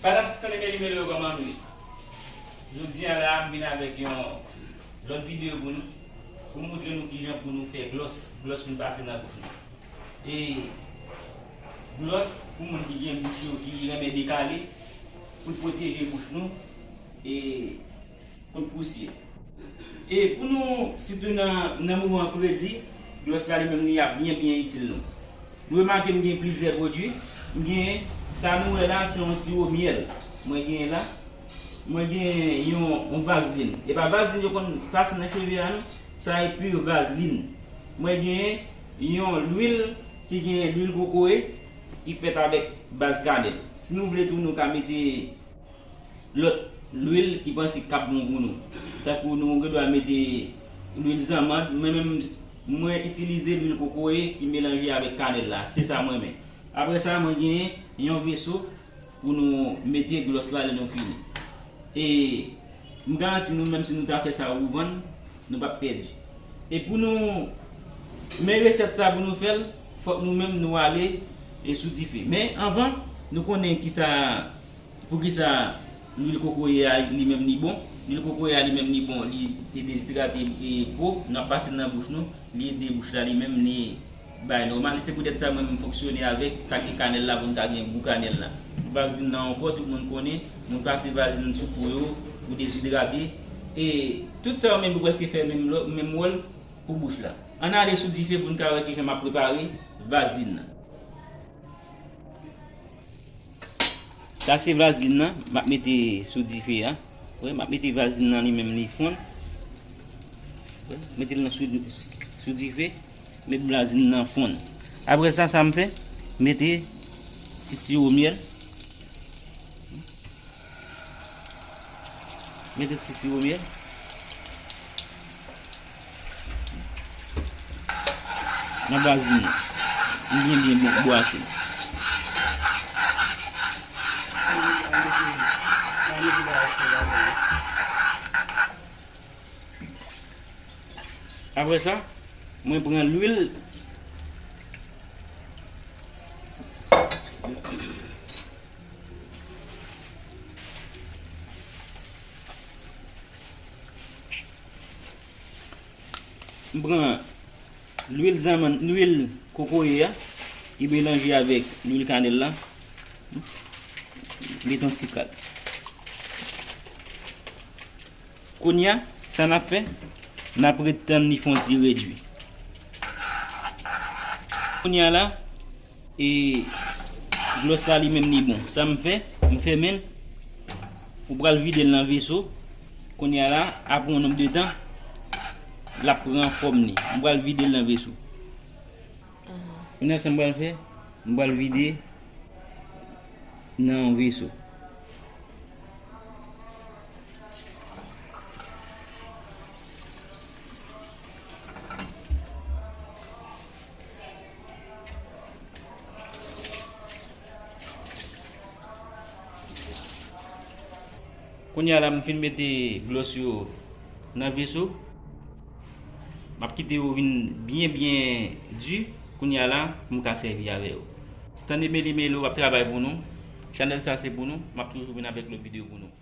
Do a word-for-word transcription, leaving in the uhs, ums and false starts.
Fanatik Stanley Meli Melo yo, kòman nou ye? Jodi a la, m vin avèk yon lòt videyo pou nou, pou m montre nou kijan pou nou fè glòs, glòs pou n pase nan bouch nou. E glòs pou moun ki gen bouch yo ki renmen dekale, pou l pwoteje bouch nou e kont pousyè. E pou nou, sitou nan, nan moman fredi, glòs la li menm li ap byen, byen itil nou. Nou remake m gen plizyè pwodui. M gen, sa nou wè la, se yon siwo myèl. Mwen gen la. Mwen gen yon, yon vazlin. E pa vazlin yo konn pase nan cheve a non. Sa e pur vazlin. Mwen gen yon lwil ki gen lwil kokoye ki fèt avèk baz kanèl. Si nou vle tou, nou ka mete lòt lwil ki panse k ap bon pou nou. Tankou nou gen dwa mete lwil zanmann, mwen menm mwen itilize lwil kokoye ki melanje avèk kanèl la. Se sa mwen renmen. Apre sa, mwen gen yon veso pou nou mete glòs la lè nou fini. E m garanti nou, menm si nou ta fè sa ou vann, nou p ap pèdi. E pou nou, men resèt sa pou nou fè l, fòk nou menm nou ale e sou dife. Men anvan, nou konnen kisa, poukisa lwil kokoye a li menm li bon. Lwil kokoye a li menm li bon, li e dezidrate e po, n ap pase l nan bouch nou, li ede bouch la li menm li bay nòmal. Se poutèt sa mwen menm fonksyone avèk sa ki kanèl la pou n ka gen gou kanèl la. Vazlin nan ankò, tout moun konnen, moun pase vazlin sou po yo pou dezidrate. E tout sa yo menm yo prèske fè menm lò, menm wòl pou bouch la. Ann ale sou dife pou n ka wè kijan m ap prepare vazlin nan. Sa se vazlin nan, m ap mete sou dife a. Wi, m ap mete vazlin nan li menm li fonn. Wi, mete l nan sou, sou dife, met vazlin nan fonn. Apre sa, sa m fè, mete ti siwo myèl. Mete ti siwo myèl nan vazlin nan. Byen, byen, byen bwase. Apre sa, mwen pran lwil. M pran lwil zanmann, lwil kokoye a, ki melanje avèk lwil kanèl la. Met yon ti kal. Kounye a, sa n ap fè, n ap ret tann li fè yon ti redui. Kounye a la, e glòs la li menm li bon. Sa m fè, m fèmen l. Ou pral vide l nan veso. Kounye a la, apre yon nonb de tan, l ap pran fòm li. M pral vide l nan veso. Kounye a, sa m pral fè, m pral vide nan yon veso. Kounye a la, m fin mete glòs yo nan veso. M ap kite yo vin byen, byen di. Kounye a la, pou m ka sèvi avè yo. Stanley Meli Melo ap travay pou nou. Chanèl sa se pou nou. M ap toujou vin avèk lòt videyo pou nou.